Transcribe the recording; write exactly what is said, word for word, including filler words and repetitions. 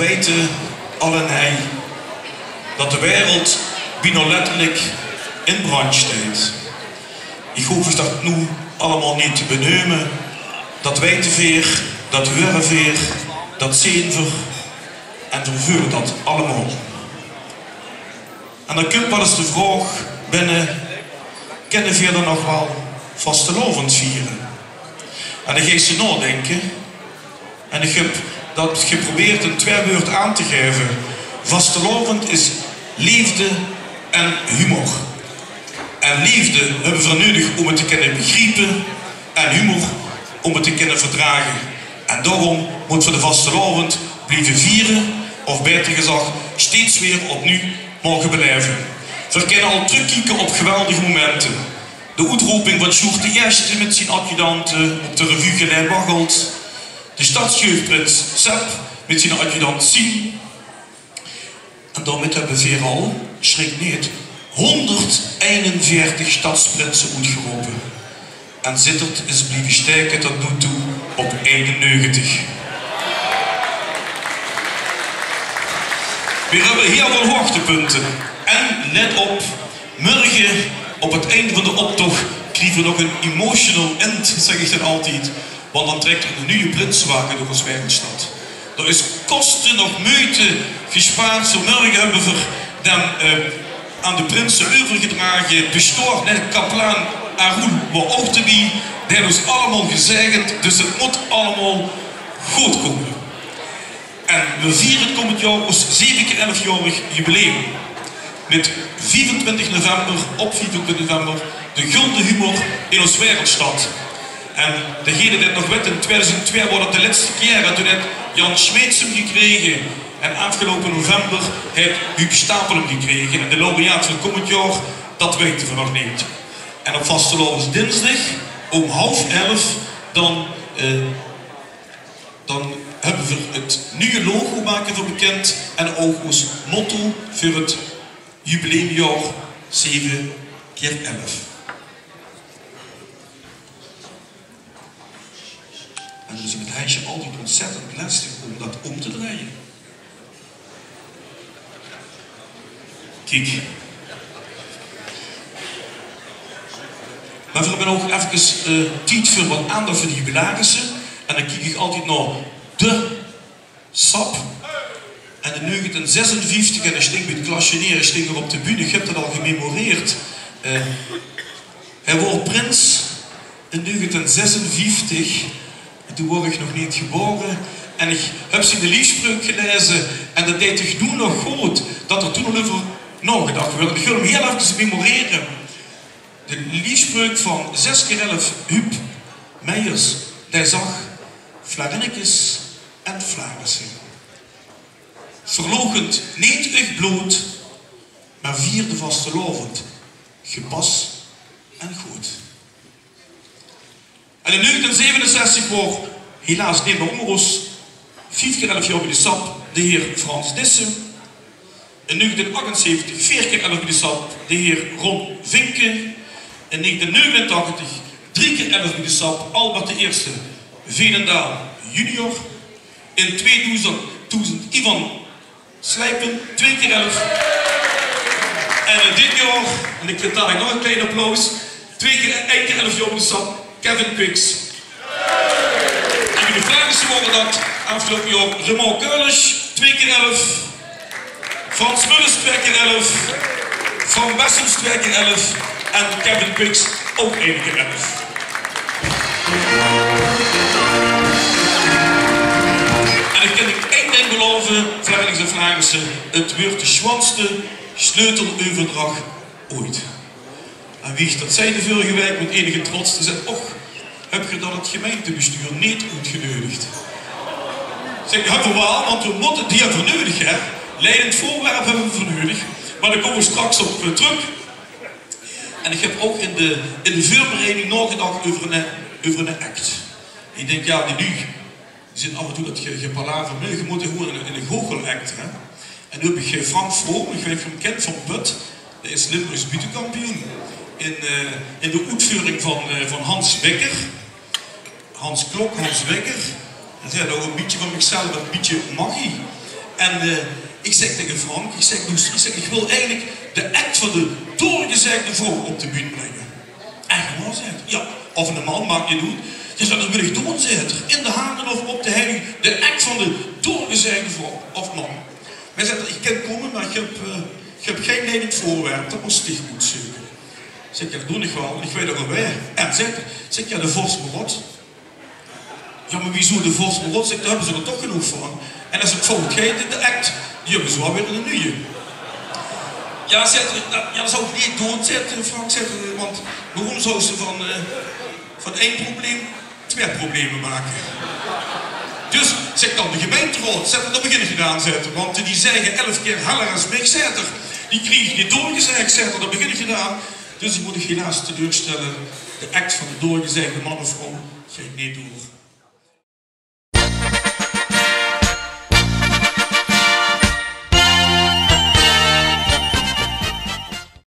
Weite allenei dat de wereld bienao letterlik in brandj steit. Ich hoof uch dat noe allemaol neet te beneume. Dat weite veer, dat hure veer, dat zeen veer en veer veule dat allemaol. En dan kump waal ins de vraog binne: kinne veer dan nog waal vastelaovend viere? En dan geis se naodinke. En ich höb dat geprobeerd in twieë wäörd aan te gaeve. Vastelaovend is leefde en humor. En leefde höbbe veer nudig óm 't te kinne begriepe. En humor óm 't te kinne verdrage. En daoróm mótte veer de vastelaovend blieve viere, of baeter gezag, steeds weer opnuuj moge belaeve. Veer kinne al trökkieke op geweldige momente. De oetrooping van Sjoerd d'n Ierste mit zien adjudante op de revue Gelaen Waggelt. De stadsjeugprins Seb mit zien adjudant Sien. En daomit höbbe veer al, sjrik neet, hónderteinenveertig stadsprinse oetgerope. En Zitterd is blieve staeke tot noe toe op einenneugentig. Veer höbbe hiel väöl hoogtepunte. En let op, mörge op 't einde van d'n optoch kriege veer nog ein emotional end, zèk ich dan altied. Want dan trèk d'r eine nuje prinsewage door ós Waereldsjtad. Dao is koste noch meujte gespaard. Zoe mörge höbbe veer dae, eh, aan de prinse euvergedrage. Pestoor, nae, kapelaan Arul waor ouch d'rbie. Dae haet ós allemaol gezaegend. Dus 't mót allemaol good kómme. En veer viere 't kómmend jaor ós zeve kier elfjaorig jubileum. Mit viefentwintig november, op viefentwintig november, de Gulden Humor in ós Waereldsjtad. En degene die 't nog weite, in twiedoezend twee waor dat de lètste kier, en toen haet Jan Smeets 'm gekrege. En aafgeloupe november haet Huub Stapel 'm gekrege. En de laureaat van kómmend jaor, dat weite veer nog neet. En op vastelaovesdinsdig óm haof elf, dan, eh, dan höbbe veer 't nuje logo, make veer bekind, en ouch ós motto veur 't jubileumjaor: zeve kier elf. En 't is mit 't hendje altied óntzèttend lestig óm dat óm te drejje. Kiek. Mer veer höbbe ouch efkes, eh, tied veur wat aandach veur de jubilarisse. En dan kiek ich altied nao de Sap. En in negentien zesenvieftig, en ich sting bie 't klasje neer, ich sting dao op de bühne, ich höb dat al gememoreerd. Eh, hae woort prins in negentien zesenvieftig. En toen woor ich nog neet gebaore. En ich höb zien liefspreuk gelaeze. En dat deit toch noe nog good, dat d'r toen al euver naogedach woort. Ich wil 'm hiel efkes memorere. De liefspreuk van zes kier elf Huub Meijers, dae zag: Vlarinnekes en Flarisse, verloochent neet uch blood, mer vier de vastelaovend gepas en good. En in negentien zevenenzestig woor helaas neet mier ónger ós, vief kier elf jaor bie de Sap, de heer Frans Dissen. In negentien achtenzeventig veer kier elf bie de Sap, de heer Ron Vinken. In negentien neugenentachtig drie kier elf bie de Sap, Albert d'n Ierste Veenendaal junior. In tweedoezend, doezend Ivan Slijpen, twee kier elf. En, eh, dit jaor, en ich krieg dalik nog ein klein applaus, twee kier, ein kier elf jaor bie de Sap, Kevin Piks. En bie de Flarisse wore dat aafgeloupe jaor Raymond Keulens, twee kier elf, Frans Mullens, twee kier elf, Frank Bessems, twee kier elf, en Kevin Piks, ouch ein kier elf. En ich kin uch ein ding belaove, Vlarinnekes en Flarisse: 't weurt de sjoonste sleuteleuverdrach ooit. En wie ich dat zag de vörige waek mit einige trots, dae zag: Och, höb geer dan 't gemeintebestuur neet oetgeneudig? Zèk ich: Höbbe v'r waal, want v'r mótte die veur neudig höbbe. Leidend veurwerp höbbe v'r veur neudig. Mer dao kómme v'r straks op, eh, trök. En ich höb ouch in de, in de veurbereiding naogedach euver ein, euver ein act. Ich dink, jao, die luuj, die zeen aaf en toe dat ge-, gepalaver, mer ge mót gewoon ein, ein goochelact, hè. En noe höb ich, eh, Frank Vroom, ich weit neet of geer 'm kint, van Put. Dae is Limburgs buuttekampioen in, eh, in de oetveuring van, eh, van Hans Becker. Hans Klok, Hans Becker. En dae haet ouch ein bietje van mich zelf, ein bietje magie. En eh, ich zèk taenge Frank, ich zèk: "Loester, ich zèk, ich wil eigelik de act van de doorgezaegde vrouw op de bühne bringe." "Ech waor?" zaet 'r. "Jao, of eine man, maak neet oet." "Jao," zaet 'r, "det wil ich doon," zaet 'r, "in de Hagenhof op de Heining, de act van de doorgezaegde vrouw of man." "Mer," zaet 'r, "ich kin kómme, mer ich höb, eh, ich höb gein leidend veurwerp, det mós dich good zeuke." Zèk ich: "Jao, det doon ich waal, ich weit ouch al wae." "En?" zaet 'r. Zèk ich: "Jao, de Vors Marot." "Jao, mer wiezoe de Vors Marot?" zèk ich, "dao höbbe ze d'r toch genóg van. En es 't fout geit in de act, die höbbe ze waal weer eine nuje." "Jao," zaet 'r, "jao, det zou ich neet doon," zaet 'r, "Frank," zaet 'r, "want waorom zou ze van, eh, van ein probleem twieë probleme make?" "Dus," zèk ich, "dan de gemeinteraod," zaet 'r, "dan begin ich d'raan," zaet 'r, "want die zaege elf kier heller es mich," zaet 'r, "die krieg ich neet doorgezaeg," zaet 'r, "dan begin ich d'raan. Dus ich mót uch helaas teleurstelle, de act van de doorgezaegde man of vrouw geit neet door."